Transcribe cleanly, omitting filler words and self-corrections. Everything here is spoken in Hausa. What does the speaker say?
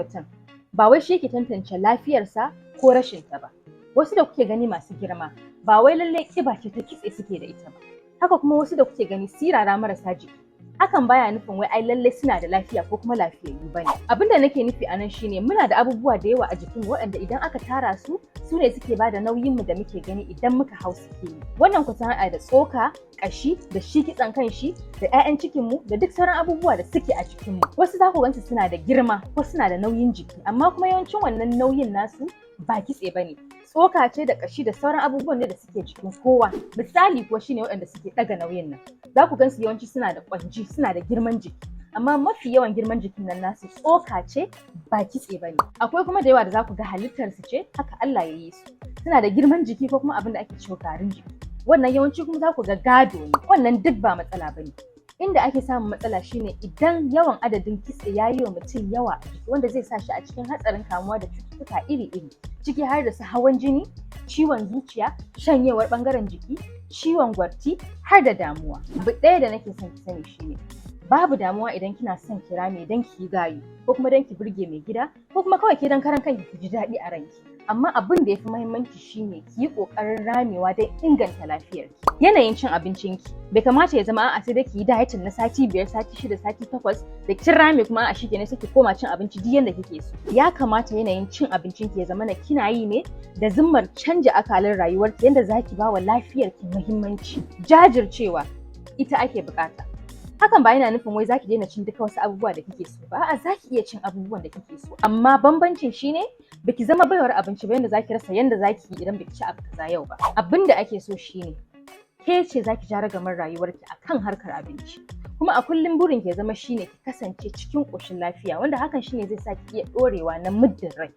mutum ba wai shi yake tantance lafiyarsa ko rashin ta ba. Wasu da kuke gani masu girma, ba wai lallai ƙiba ce ta kitse suke da ita ba. Haka kuma wasu da kuke gani sirara marasa jiki, hakan baya nufin wai ai lallai suna da lafiya ko kuma lafiyayyu bane. Abin da nake nufi anan shine muna da abubuwa da yawa a jikinmu waɗanda idan aka tara su, su ne suke bada nauyin mu da muke gani idan muka hau sikeli. Wannan ku ta haɗa da tsoka, ƙashi, da shi kitsen kan shi, da 'ya'yan cikin mu, da duk sauran abubuwa da suke a jikin mu. Wasu za ku gansu suna da girma ko suna da nauyin jiki, amma kuma yawancin wannan nauyin nasu ba kitse bane. Tsoka ce da ƙashi da sauran abubuwan da suke jikin kowa. Misali kuwa shine waɗanda suke ɗaga nauyin nan. Za ku gansu yawanci suna da ƙwanji, suna da girman jiki. Amma mafi yawan girman jikin nan nasu tsoka ce, ba kitse bane. Akwai kuma da yawa da za ku ga halittar su ce, haka Allah ya yi su. Suna da girman jiki ko kuma abin da ake cewa garin jiki. Wannan yawanci kuma za ku ga gado ne. Wannan duk ba matsala bane. Inda ake samun matsala shine idan yawan adadin kitse ya yi wa mutum yawa a jiki, wanda zai sa shi a cikin hatsarin kamuwa da cututtuka iri-iri, ciki har da su hawan jini, ciwon zuciya, shanyewar ɓangaren jiki, ciwon gwarti, har da damuwa. Abu ɗaya da nake son ki sani shine babu damuwa idan kina son ki rame don ki yi gayu, ko kuma don ki burge mai gida, ko kuma kawai ke don karan kanki ki ji daɗi a ranki. Amma abin da ya fi muhimmanci shine ki yi ƙoƙarin ramewa don inganta lafiyarki. Yanayin cin abincinki bai kamata ya zama a'a, sai dai ki yi dieting na sati 5, sati 6, sati 8, da kin rame kuma a'a, shikenan, sai ki koma cin abinci duk yanda kike so. Ya kamata yanayin cin abincinki ya zama na kina yi ne da zimmar canja akalar rayuwarki, yanda zaki ba wa lafiyarki muhimmanci. Jajircewa ita ake buƙata. Hakan ba yana nufin wai zaki daina cin duka wasu abubuwa da kike so ba, a'a, zaki iya cin abubuwan da kike so. Amma bambancin shine baki zama baiwar abinci ba, yanda zaki rasa yanda zaki yi idan baki ci abu kaza yau ba. Abin da ake so shine ke ce zaki ja ragamar rayuwarki akan harkar abinci. Kuma a kullum burin ki ya zama shine ki kasance cikin ƙoshin lafiya, wanda hakan shine zai sa ki iya ɗorewa na muddin rai.